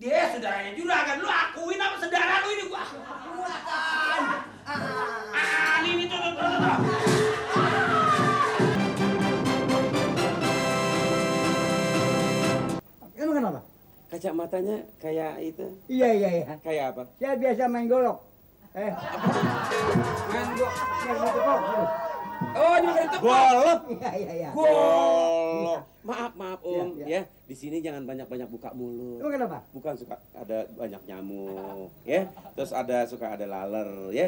Dia saudaranya juragan, lu akuin apa saudara lu ini gua? Bukan. Ini tuh. Emang kenapa? Kacamatanya kayak itu. Iya. Kayak apa? Saya biasa main golok. Main Main golok. Oh, cuma kena tepuk. Golok. Iya. Golok. Maaf Om, Iya. ya. Di sini jangan banyak-banyak buka mulut. Emang kenapa? Bukan suka ada banyak nyamuk, ya. Terus suka ada laler, ya.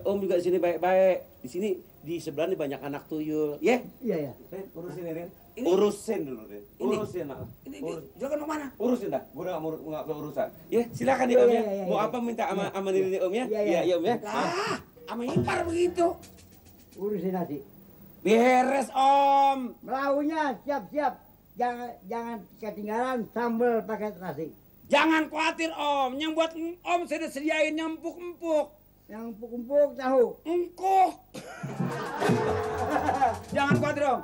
Om juga di sini baik-baik. Di sini di sebelah ini banyak anak tuyul, ya. Iya. Rin, urusin ini, Rin. Ini- Urusin dulu, Rin. Ini- Urusin, maaf. Ini juragan mau mana? Urusin dah, gue udah nggak urusan. Ya, silakan ya Om ya. Iya, Mau iya. apa minta sama ini Om ya? Iya. Iya Om ya. Lah, sama ipar begitu. Urusin nasi. Beres, Om. Melaunya siap-siap. Jangan ketinggalan sambal pakai nasi. Jangan khawatir, Om. Yang buat Om saya udah sediain yang empuk-empuk. Yang empuk-empuk tahu. Engkuh. Jangan khawatir, Om.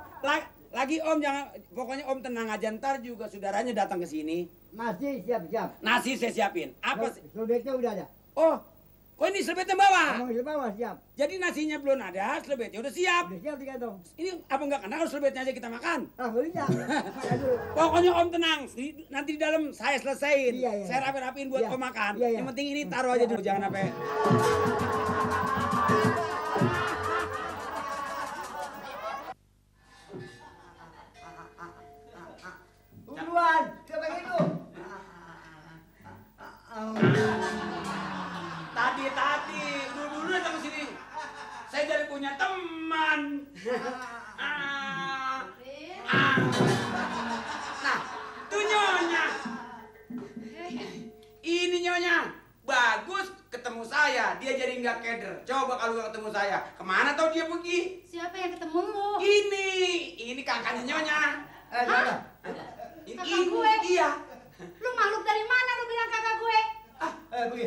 Lagi Om jangan, pokoknya Om tenang aja, ntar juga saudaranya datang ke sini. Nasi siap-siap. Nasi saya siapin. Apa sih? Selebetnya udah ada. Oh, kok ini selebetnya bawa? Emang di bawah siap. Jadi nasinya belum ada, selebetnya udah siap. Udah siap tiga dong. Ini apa enggak kena kalau selebetnya aja kita makan? Bisa. Aduh. Pokoknya Om tenang, nanti di dalam saya selesaiin. Iya. Saya rapi-rapiin buat Iya. Om makan. Iya. Yang penting ini taruh aja dulu, jangan sampai. Duluan, siapa itu? Tadi, dulu datang ke sini. Saya jadi punya teman. Nah, tuh Nyonya. Ini Nyonya. Bagus ketemu saya. Dia jadi nggak keder. Coba kalau nggak ketemu saya. Kemana tau dia pergi? Siapa yang ketemu lu? Ini kakaknya Nyonya. Siapa? Kakak gue? Iya. Lu makhluk dari mana lu bilang kakak gue? Pergi.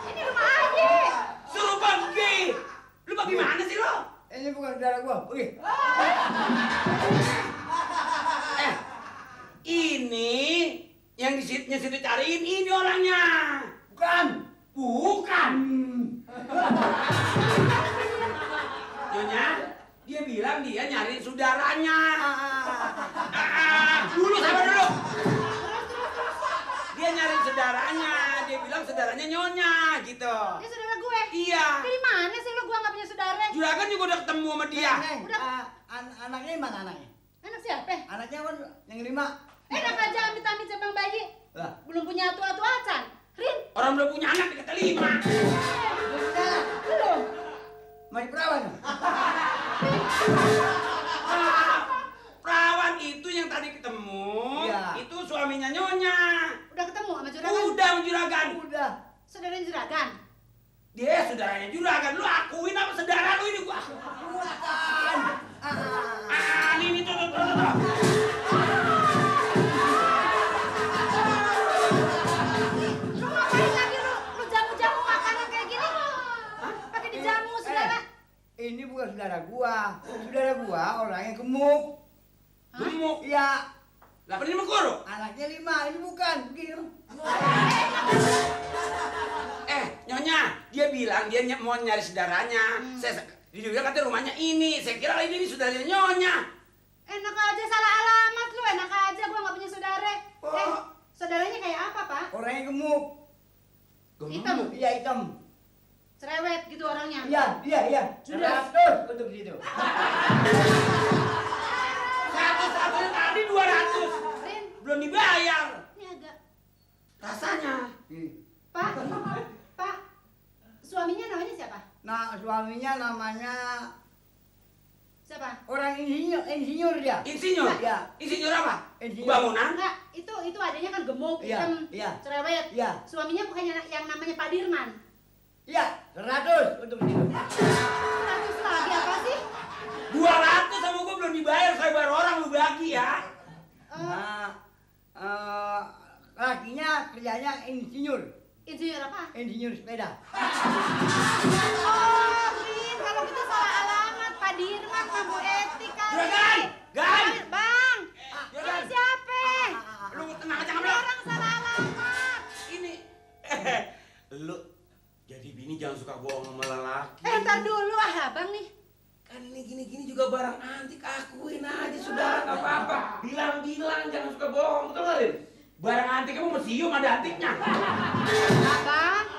Ini rumah Aji. Suruh pergi. Lu bagaimana sih lo? Ini bukan saudara gua. Pergi. Ini yang di situ cariin ini orangnya. Bukan. Nyonya, dia bilang dia nyari saudaranya. Dulu sabar dulu. Dia nyari saudaranya. Dia bilang saudaranya Nyonya gitu. Dia saudara gue. Iya. Dari mana sih lu? Gua nggak punya saudara. Juragan juga udah ketemu sama dia. Neng, anaknya mana anaknya? Anak siapa? Anaknya kan yang 5. Enak aja amit-amit sama bayi. Lah, Belum punya atu-atu acan. Rin. Orang belum punya anak dikata 5. Belum. masih perawan. Perawan itu yang tadi ketemu. Iya. Itu suaminya Nyonya. Udah ketemu sama juragan? Udah sama juragan. Udah. Saudara juragan. Dia saudaranya juragan. Lu akuin apa saudara lu ini gua? Bukan. Ini tuh. Lu ngapain lagi lu jamu-jamu makanan kayak gini? Pakai dijamu segala. Ini bukan saudara gua. Saudara gua orang yang gemuk. Gemuk. Iya. Lah ini mah guru. Anaknya 5. Ini bukan. Begini. Nyonya, dia bilang dia mau nyari saudaranya. Dia bilang katanya rumahnya ini. Saya kira ini saudaranya Nyonya. Enak aja salah alamat lu. Enak aja gua nggak punya saudara. Oh. Saudaranya kayak apa, Pak? Orang yang gemuk. Hitam. Iya, hitam. Cerewet gitu orangnya. Iya. Sudah. 100 untuk situ. Satu-satunya tadi 200. Rin, Belum dibayar. ini agak. Rasanya. Pak, Pak, suaminya namanya siapa? Nah, suaminya namanya Siapa? orang insinyur dia. Insinyur? Iya. Insinyur apa? Insinyur. Bangunan? Enggak, itu adanya kan gemuk, Iya, hitam, iya. cerewet. Iya. Suaminya bukannya yang namanya Pak Dirman. Iya, 100 untuk situ. 100 lagi apa sih? 200 sama gua belum dibayar. Saya baru orang lu bagi ya. Nah, lakinya kerjanya insinyur. Insinyur apa? Insinyur sepeda. Oh, Rin, kalau kita salah alamat, Pak Dirman, Pak Bu Eti kali. Juragan! Gan! Bang, Juragan! ini siapa? bilang jangan suka bohong, betul nggak, Lin? Barang antik kamu museum ada antiknya. Abang,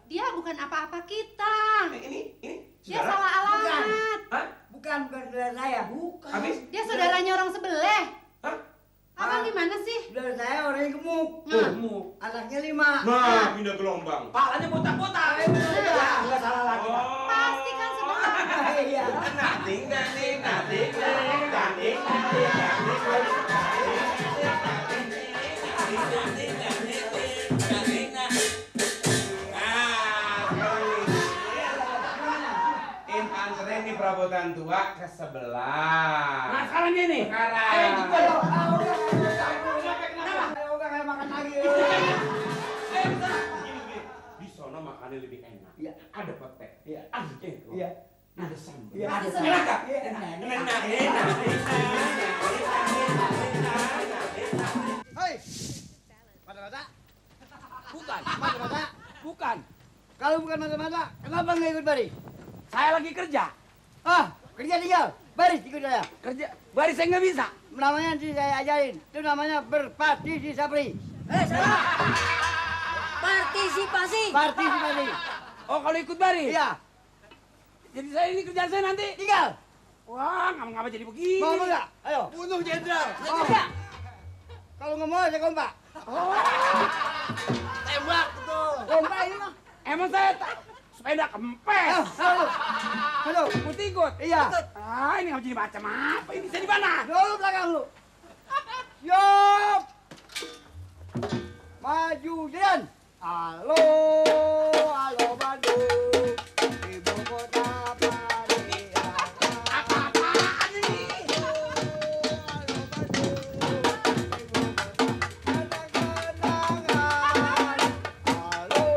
dia bukan apa-apa kita. Ini, Dia saudara? salah alamat. Hah? Bukan saudara saya. Bukan. Habis? Dia saudaranya orang sebelah. Hah? Abang gimana sih? Saudara saya orang yang gemuk. Kamu. Anaknya 5. Nah, pindah gelombang. Palanya botak-botak. Ya, nggak salah lagi. Pasti kan sebelah. Iya. Nating. Anterin nih perabotan tua ke sebelah. Nah sekarang gini. Sekarang. Ayo cepet. Udah kayak makan lagi. Di sono makannya lebih enak. Iya. Ada pete. Iya. Ada jengkol. Iya. Ada sambal. Iya. Ada Ada enak gak? Iya. Hei. Mata-mata. Bukan. Mata-mata. Bukan. Kalau bukan mata-mata, kenapa nggak ikut baris? Saya lagi kerja. Ah, kerja tinggal. Baris ikut saya. Kerja. Baris saya nggak bisa. Namanya nanti saya ajarin. Itu namanya berpartisipasi. Salah. Partisipasi. Partisipasi. Oh kalau ikut baris? Iya. Jadi saya ini kerjaan saya nanti. Tinggal. Wah, ngapa jadi begini? Mau nggak? Ayo. Bunuh jenderal. Mau. Kalau nggak mau, saya kompak. Tembak tuh. Kompak ini mah. Emang saya sepeda kempes. Halo. Halo. Ikut ikut. Iya. Ah, ini ngapa jadi macam apa? Ini saya di mana? Dulu belakang lu. Yup. Maju jalan. Halo, halo Bandung. Ibu kota Pariaman. Apa-apaan ini? Halo Bandung. Ibu kota kenang-kenangan. Halo,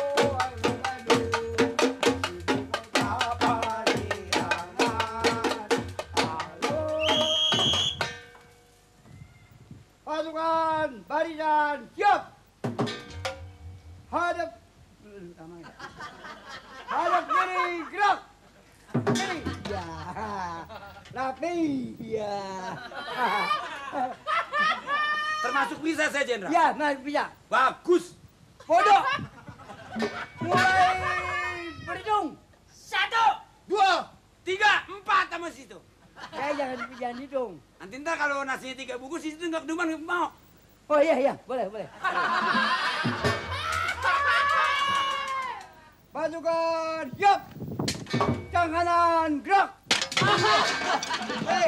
halo Bandung. Ibu kota Pariaman. Halo. Pasukan barisan siap. Hadap kiri gerak. Kiri. Ya. Rapi. Ya. Termasuk bisa saya jenderal. Ya, mas bisa. Bagus. Bodoh. Mulai berhitung. 1, 2, 3, 4 sama situ. Jangan hitung. Nanti ntar kalau nasinya 3 bungkus situ nggak keduman nggak mau. Oh iya, boleh. Pasukan siap. Tangan kanan gerak. Hei.